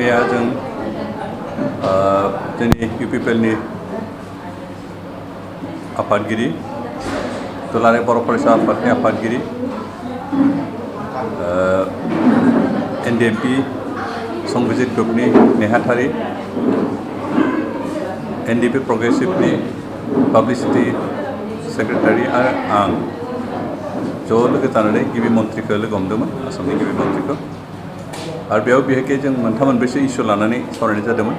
मैया जों जोंनि UPPLनि आफादगिरि दुलाराय बर' फरायसा आफादनि आफादगिरि NDP संबिजित ग्रुपनि नेहाथारि NDP प्रोग्रेसिवनि पाब्लिसिटी सेक्रेटारि आरो आं ज' लोगो जानानै गिबि मन्थ्रिखौ लोगो हमदोंमोन आसामनि गिबि मन्थ्रिखौ आरो बेयाव बिहेखे जों मोनथाम मोनब्रैसो इस्यु लानानै सावरायनाय जादोंमोन।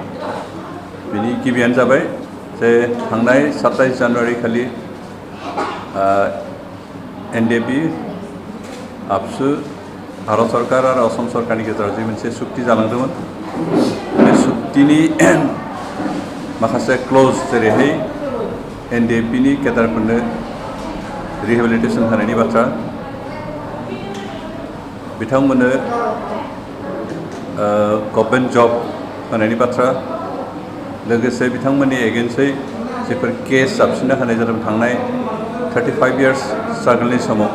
बिनि गिबियानो जाबाय जे थांनाय 27 जानुवारि खालि NDP आबसु भारत सरकार आरो असम सरकारनि गेजेराव जे मोनसे सुक्ति जालांदोंमोन बे सुक्तिनि माखासे क्लज जेरैहाय NDPनि केडारफोरनो रिहेबिलिटेसन होनायनि बाथ्रा बिथांमोननो गभर्नमेन्ट जब होनायनि बाथ्रा लोगोसे बिथांमोननि एगेन्स्टै जेफोर केस जाबसिनना होनाय जादों थांनाय 35 इयार्स स्ट्रागलनि समाव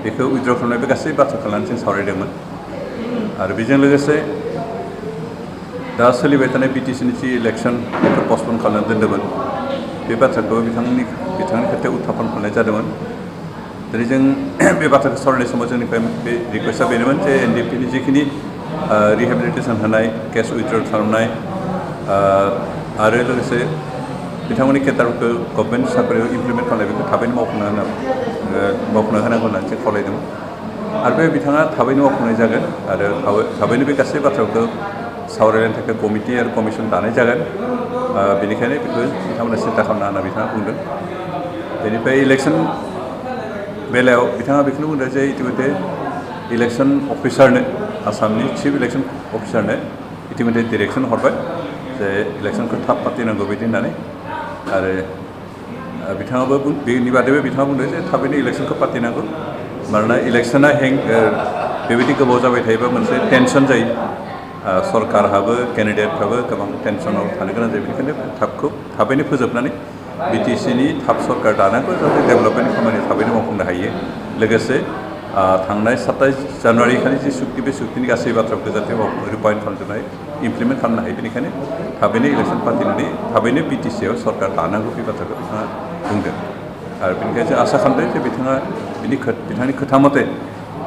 बेखौ उइथड्र खालामनाय बे गासै बाथ्राखौ लानानै जों सावरायदोंमोन आरो बेजों लोगोसे दा सोलिबाय थानाय BTCनि जि इलेक्सन बेखौ पस्टपन खालामनानै दोन्दोंमोन बे बाथ्राखौ बिथांनि खोथायाव उत्थापन खालामनाय जादोंमोन। दिनै जों बे बाथ्राखौ सावरायनाय समाव जोंनिफ्राय बे रिकुवेस्टआ बेनोमोन जे NDPनि जिखिनि रिहेबिलिटेसन होनाय केस उइथड्र खालामनाय आरो लोगोसे बिथांमोननि केडारफोरखौ गभर्नमेन्ट साख्रियाव इमप्लिमेन्ट खालामनाय बेखौ थाबैनो मावफुंनो होनांगौ होननानै जों खावलायदोंमोन आरो बे बिथाङा थाबैनो मावफुंनाय जागोन आरो थाबैनो बे गासै बाथ्राखौ सावरायनो थाखाय कमिटि आरो कमिसन दानाय जागोन बेनिखायनो बेखौ बिथांमोना सिन्था खालामना होनना बिथाङा बुंदों। बेनिफ्राय इलेक्सन बेलायाव बिथाङा बेखौनो बुंदों जे इतिमध्य इलेक्सन अफिसारनो आसामनि चिफ इलेक्सन अफिसारनो इतिमध्य डिरेक्सन हरबाय जे इलेक्सनखौ थाब फाथिनांगौ बिदि होननानै आरो बिथाङाबो बेनि बादैबो बिथाङा बुंदों जे थाबैनो इलेक्सनखौ फाथिनांगौ मानोना इलेक्सना बेबायदि गोबाव जाबाय थायोबा मोनसे टेनसन जायो सरकारहाबो केन्डिडेटफ्राबो गोबां टेनसनाव थानो गोनां जायो बेनिखायनो थाबैनो फोजोबनानै BTCनि थाब सरकार दानांगौ जाहाथे डेभेलपमेन्ट खामानि थाबैनो मावफुंनो हायो लोगोसे थांनाय 27 जानुवारि खालि जि सुक्ति बे सुक्तिनि गासै बाथ्राखौ जाहाथे रिपाइन खालामजोबनाय इमप्लिमेन्ट खालामनो हायो बेनिखायनो थाबैनो इलेक्सन फाथिनानै थाबैनो BTCआव सरकार दानांगौ बे बाथ्राखौ बिथाङा बुंदों आरो बेनिखायनो जों आसा खालामदों जे बिथाङा बिथांनि खोथा मथे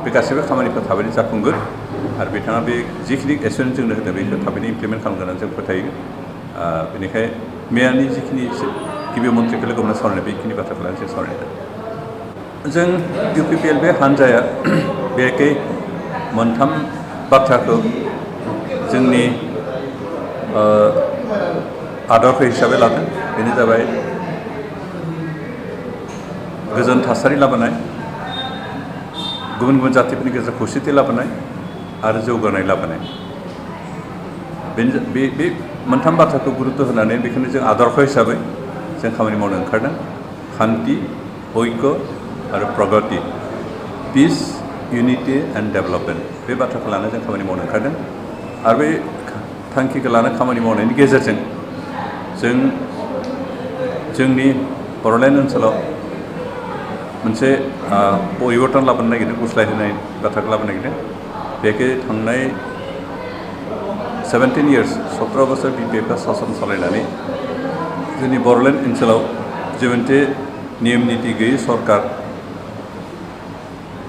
बे गासैबो खामानिखौ थाबैनो जाफुंगोन आरो बिथाङा बे जिखिनि एसुरेन्स जोंनो होदों बेखौ थाबैनो इमप्लिमेन्ट खालामगोन होननानै जों फोथायो। बेनिखायनो मेयारनि जिखिनि गिबि मन्थ्रिखौ लोगो हमना सावरायनाय बेखिनि बाथ्राखौ लानानै जों सावरायनाय जों UPPL बे हान्जाया बेखै मोनथाम बाथ्राखौ जोंनि आदर्श हिसाबै लादों बेनो जाबाय गोजोन थासारि लाबोनाय गुबुन गुबुन जातिफोरनि गेजेराव खौसेथि लाबोनाय आरो जौगानाय लाबोनाय बे मोनथाम बाथ्राखौ गुरुत्व होनानै बेखौनो जों आदर्श हिसाबै जों खामानि मावनो ओंखारदों शान्ति ऐक्य आरो प्रगति पिस इउनिटि एन्ड डेभेलपमेन्ट बे बाथ्राखौ लानानै जों खामानि मावनो ओंखारदों आरो बे थांखिखौ लाना खामानि मावनायनि गेजेरजों जों जोंनि बड'लेण्ड ओनसोलाव मोनसे परिबर्तन लाबोनो नागिरदों गुस्लायहोनाय बाथ्राखौ लाबोनो नागिरदों बेखौ थांनाय 17 इयार्स 17 बोसोर BPFआ सासन सालायनानै जोंनि बड'लेण्ड ओनसोलाव जे मोनसे नियम निति गैयै सरकार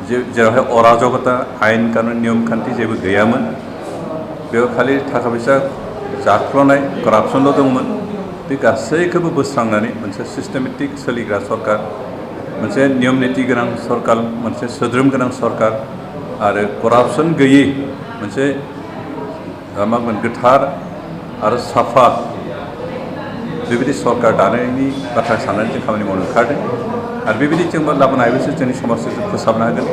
जेरावहाय अराजकता आयेन कानुन नियम खान्थि जेबो गैयामोन बेयाव खालि थाखा फैसा जाख्ल'नाय करापसनल' दंमोन बे गासैखौबो बोस्रांनानै मोनसे सिस्टेमेटिक सोलिग्रा सरकार मोनसे नियम निति गोनां सरकार मोनसे सोद्रोम गोनां सरकार आरो करापसन गैयै मोनसे गोथार आरो साफा बेबायदि सरकार दानायनि बाथ्रा साननानै जों खामानि मावनो ओंखारदों आरो बेबायदि जोंबो लाबोनो हायोब्लासो जोंनि समाजखौ जों फोसाबनो हागोन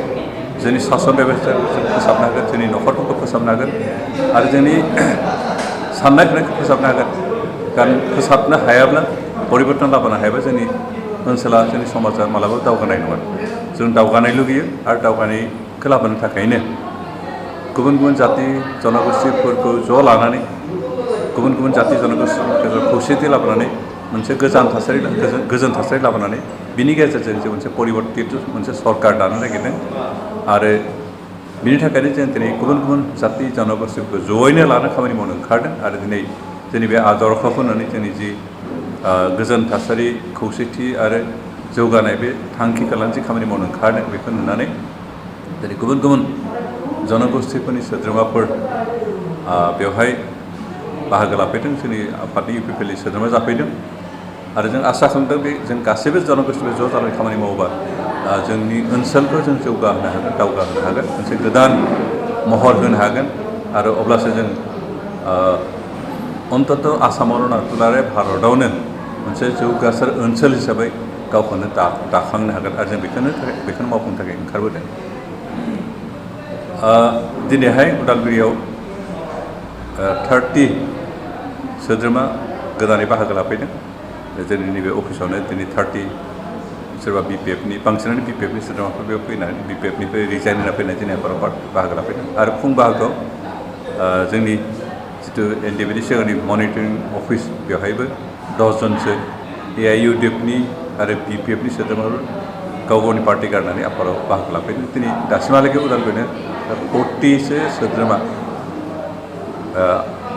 जोंनि सासन बेबस्थाखौ जों फोसाबनो हागोन जोंनि न'खरफोरखौ फोसाबनो हागोन आरो जोंनि साननाय हनायखौ फोसाबनो हागोन कारण फोसाबनो हायाब्ला परिबर्तन लाबोनो हायाब्ला जोंनि ओनसोला जोंनि समाजा मालाबाबो दावगानाय नङा जों दावगानाय लुगैयो आरो दावगानायखौ लाबोनो थाखायनो गुबुन गुबुन जाति जनगोष्ठीफोरखौ ज' लानानै गुबुन गुबुन जाति जनगोष्ठीफोरखौ खौसेथि लाबोनानै मोनसे गोजोन थासारि लाबोनानै बिनि गेजेरजों जों मोनसे परिबर्तित मोनसे सरकार दानो नागिरदों आरो बिनि थाखायनो जों दिनै गुबुन गुबुन जाति जनगोष्ठीफोरखौ जयैनो लानो खामानि मावनो ओंखारदों आरो दिनै जोंनि बे आदर्शखौ होनानै जोंनि जि गोजोन थासारि खौसेथि आरो जौगानाय बे थांखिखौ लानानै जि खामानि मावनो ओंखारदों बेखौ नुनानै दिनै गुबुन गुबुन जनगोष्ठीफोरनि सोद्रोमाफोर बेवहाय बाहागो लाफैदों जोंनि आफादनि UPPLनि सोद्रोमा जाफैदों आरो जों आसा खालामदों बे जों गासैबो जनगोष्ठीफोर ज' जानानै खामानि मावोबा जोंनि ओनसोलखौ जों जौगाहोनो हागोन दावगाहोनो हागोन मोनसे गोदान महर होनो हागोन आरो अब्लासो जों अन्तत आसामावल' नङा दुलाराय भारतआवनो मोनसे जौगासार ओनसोल हिसाबै गावखौनो दाखांनो हागोन आरो जों बेखौनो मावफुंनो थाखाय ओंखारबोदों। दिनैहाय उदालगुरियाव 30 सोद्रोमा गोदानै बाहागो लाफैदों जोंनि नैबे अफिसावनो दिनै 30 सोरबा BPFनि बांसिनानो BPFनि सोद्रोमाफोर बेयाव फैनानै BPFनिफ्राय रिजाइन होना फैनाय जोंनि आफादाव बाहागो लाफैदों आरो फुं बाहागोआव जोंनि जिथु NDBनि सिगांनि मनिटरिं अफिस बेवहायबो 10 जनसो AIUDF नि आरो BPFनि सोद्रोमाफोर गाव गावनि पार्टि गारनानै आफादाव बाहागो लाफैदों दिनै दासिमहालागै उदालगुरिनो 40सो सोद्रोमा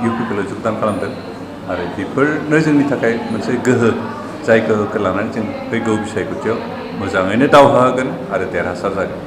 UPPLआव जगदान खालामदों आरो बेफोरनो जोंनि थाखाय मोनसे गोहो जाय गोहोखौ लानानै जों फैगौ बिसायख'थियाव मोजाङैनो दावहा होगोन आरो देरहासार जागोन।